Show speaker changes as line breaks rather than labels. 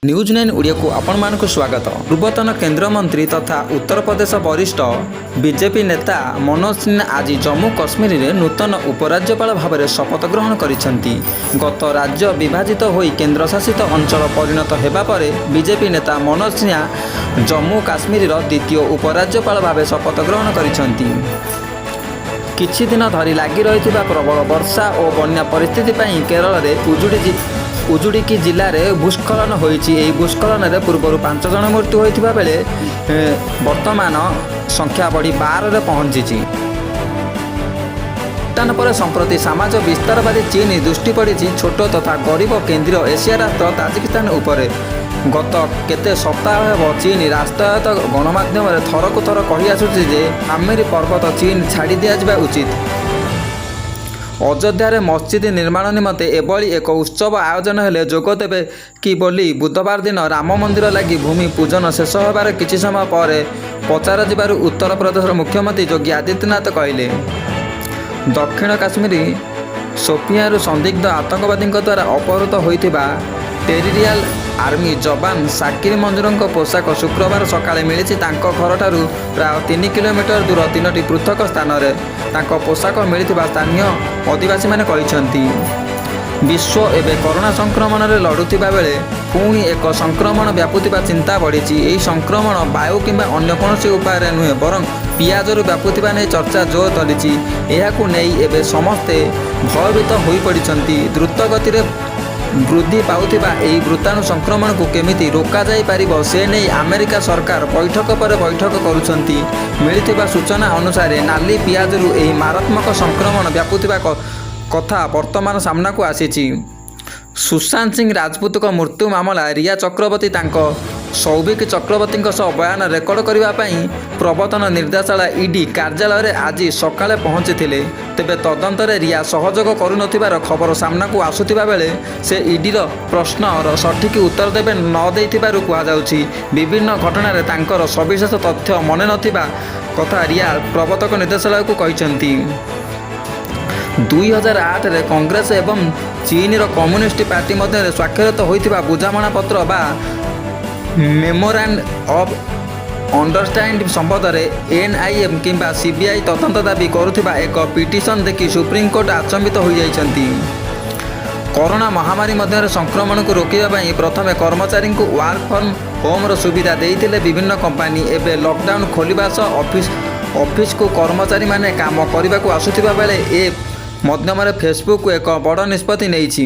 News nine ଓଡ଼ିଆକୁ ଆପଣମାନଙ୍କୁ ସ୍ୱାଗତ। ପୂର୍ବତନ କେନ୍ଦ୍ରମନ୍ତ୍ରୀ ତଥା ଉତ୍ତରପ୍ରଦେଶ ବରିଷ୍ଠ ବିଜେପି ନେତା ମନୋଜ ସିହ୍ନା ଆଜି ଜମ୍ମୁ କଶ୍ମୀରରେ ନୂତନ ଉପରାଜ୍ୟପାଳ ଭାବରେ ଶପଥ ଗ୍ରହଣ କରିଛନ୍ତି। ଗତ ରାଜ୍ୟ ବିଭାଜିତ ହୋଇ କେନ୍ଦ୍ରଶାସିତ ଅଞ୍ଚଳ ପରିଣତ ହେବା ପରେ ବିଜେପି ନେତା ମନୋଜ ସିହ୍ନା ଜମ୍ମୁ କାଶ୍ମୀରର ଦ୍ୱିତୀୟ ଉପରାଜ୍ୟପାଳ ଭାବେ ଶପଥ ଗ୍ରହଣ କରିଛନ୍ତି। କିଛି ଦିନ ଧରି ଲାଗି ରହିଥିବା ପ୍ରବଳ ବର୍ଷା ଓ ବନ୍ୟା ପରିସ୍ଥିତି ପାଇଁ କେରଳରେ ଇଡୁକି ଜିଲ୍ଲାରେ ଭୂସ୍ଖଳନ ହୋଇଛି। ଏହି ଭୂସ୍ଖଳନରେ ପୂର୍ବରୁ 5 ଜଣ ମୃତ୍ୟୁ ହୋଇଥିବା ବେଳେ ବର୍ତ୍ତମାନ ସଂଖ୍ୟା ବଢ଼ି 12ରେ ପହଞ୍ଚିଛି। ଭୁଟାନ ପରେ ସମ୍ପ୍ରତି ସାମ୍ରାଜ୍ୟ ବିସ୍ତାରବାଦୀ ଚୀନ ଦୃଷ୍ଟି ପଡ଼ିଛି ଛୋଟ ତଥା ଗରିବ କେନ୍ଦ୍ରୀୟ ଏସିଆ ରାଷ୍ଟ୍ର ତାଜିକିସ୍ତାନ ଉପରେ। ଗତ କେତେ ସପ୍ତାହ ହେବ ଚୀନ ରାଷ୍ଟ୍ରାୟତ୍ତ ଗଣମାଧ୍ୟମରେ ଥରକୁ ଥର କହିଆସୁଛି ଯେ ପାମିର ପର୍ବତ ଚୀନ ଛାଡ଼ି ଦିଆଯିବା ଉଚିତ। ଅଯୋଧ୍ୟାରେ ମସଜିଦ ନିର୍ମାଣ ନିମନ୍ତେ ଏଭଳି ଏକ ଉତ୍ସବ ଆୟୋଜନ ହେଲେ ଯୋଗ ଦେବେ କି ବୋଲି ବୁଧବାର ଦିନ ରାମ ମନ୍ଦିର ଲାଗି ଭୂମି ପୂଜନ ଶେଷ ହେବାର କିଛି ସମୟ ପରେ ପଚରାଯିବାରୁ ଉତ୍ତର ପ୍ରଦେଶର ମୁଖ୍ୟମନ୍ତ୍ରୀ ଯୋଗୀ ଆଦିତ୍ୟନାଥ କହିଲେ, ଦକ୍ଷିଣ କାଶ୍ମୀର ସୋପିଆଁରୁ ସନ୍ଦିଗ୍ଧ ଆତଙ୍କବାଦୀଙ୍କ ଦ୍ୱାରା ଅପହୃତ ହୋଇଥିବା ଟେରିଟୋରିଆଲ ଆର୍ମି ଯବାନ ଶାକିର ମଞ୍ଜୁରଙ୍କ ପୋଷାକ ଶୁକ୍ରବାର ସକାଳେ ମିଳିଛି। ତାଙ୍କ ଘରଠାରୁ ପ୍ରାୟ 3 କିଲୋମିଟର ଦୂର ତିନୋଟି ପୃଥକ ସ୍ଥାନରେ ତାଙ୍କ ପୋଷାକ ମିଳିଥିବା ସ୍ଥାନୀୟ ଅଧିବାସୀମାନେ କହିଛନ୍ତି। ବିଶ୍ୱ ଏବେ କରୋନା ସଂକ୍ରମଣରେ ଲଢ଼ୁଥିବା ବେଳେ ପୁଣି ଏକ ସଂକ୍ରମଣ ବ୍ୟାପୁଥିବା ଚିନ୍ତା ବଢ଼ିଛି। ଏହି ସଂକ୍ରମଣ ବାୟୁ କିମ୍ବା ଅନ୍ୟ କୌଣସି ଉପାୟରେ ନୁହେଁ, ବରଂ ପିଆଜରୁ ବ୍ୟାପୁଥିବା ନେଇ ଚର୍ଚ୍ଚା ଜୋର ଧରିଛି। ଏହାକୁ ନେଇ ଏବେ ସମସ୍ତେ ଭୟଭୀତ ହୋଇପଡ଼ିଛନ୍ତି। ଦ୍ରୁତ ଗତିରେ ବୃଦ୍ଧି ପାଉଥିବା ଏହି ଭୂତାଣୁ ସଂକ୍ରମଣକୁ କେମିତି ରୋକାଯାଇପାରିବ, ସେ ନେଇ ଆମେରିକା ସରକାର ବୈଠକ ପରେ ବୈଠକ କରୁଛନ୍ତି। ମିଳିଥିବା ସୂଚନା ଅନୁସାରେ, ନାଲି ପିଆଜରୁ ଏହି ମାରାତ୍ମକ ସଂକ୍ରମଣ ବ୍ୟାପୁଥିବା କଥା ବର୍ତ୍ତମାନ ସାମ୍ନାକୁ ଆସିଛି। ସୁଶାନ୍ତ ସିଂ ରାଜପୁତଙ୍କ ମୃତ୍ୟୁ ମାମଲା ରିୟା ଚକ୍ରବର୍ତ୍ତୀ ତାଙ୍କ ସୌଭିକ ଚକ୍ରବର୍ତ୍ତୀଙ୍କ ସହ ବୟାନ ରେକର୍ଡ କରିବା ପାଇଁ ପ୍ରବର୍ତ୍ତନ ନିର୍ଦ୍ଦେଶାଳୟ ଇଡି କାର୍ଯ୍ୟାଳୟରେ ଆଜି ସକାଳେ ପହଞ୍ଚିଥିଲେ। ତେବେ ତଦନ୍ତରେ ରିୟା ସହଯୋଗ କରୁନଥିବାର ଖବର ସାମ୍ନାକୁ ଆସୁଥିବା ବେଳେ ସେ ଇଡିର ପ୍ରଶ୍ନର ସଠିକ୍ ଉତ୍ତର ଦେବେ ନ ଦେଇଥିବାରୁ କୁହାଯାଉଛି। ବିଭିନ୍ନ ଘଟଣାରେ ତାଙ୍କର ସବିଶେଷ ତଥ୍ୟ ମନେ ନଥିବା କଥା ରିୟା ପ୍ରବର୍ତ୍ତନ ନିର୍ଦ୍ଦେଶାଳୟକୁ କହିଛନ୍ତି। 2008ରେ କଂଗ୍ରେସ ଏବଂ ଚୀନର କମ୍ୟୁନିଷ୍ଟ ପାର୍ଟି ମଧ୍ୟରେ ସ୍ୱାକ୍ଷରିତ ହୋଇଥିବା ବୁଝାମଣାପତ୍ର ବା ମେମୋରାଣ୍ଡମ୍ ଅଫ୍ ଅଣ୍ଡରଷ୍ଟାଣ୍ଡିଂ ସମ୍ବନ୍ଧରେ ଏନ୍ଆଇଏ କିମ୍ବା ସିବିଆଇ ତଦନ୍ତ ଦାବି କରୁଥିବା ଏକ ପିଟିସନ୍ ଦେଖି ସୁପ୍ରିମକୋର୍ଟ ଆଚମ୍ବିତ ହୋଇଯାଇଛନ୍ତି। କରୋନା ମହାମାରୀ ମଧ୍ୟରେ ସଂକ୍ରମଣକୁ ରୋକିବା ପାଇଁ ପ୍ରଥମେ କର୍ମଚାରୀଙ୍କୁ ୱାର୍କ ଫ୍ରମ୍ ହୋମ୍ର ସୁବିଧା ଦେଇଥିଲେ ବିଭିନ୍ନ କମ୍ପାନୀ। ଏବେ ଲକଡାଉନ୍ ଖୋଲିବା ସହ ଅଫିସକୁ କର୍ମଚାରୀମାନେ କାମ କରିବାକୁ ଆସୁଥିବା ବେଳେ ଏ ମଧ୍ୟରେ ଫେସବୁକ୍ ଏକ ବଡ଼ ନିଷ୍ପତ୍ତି ନେଇଛି।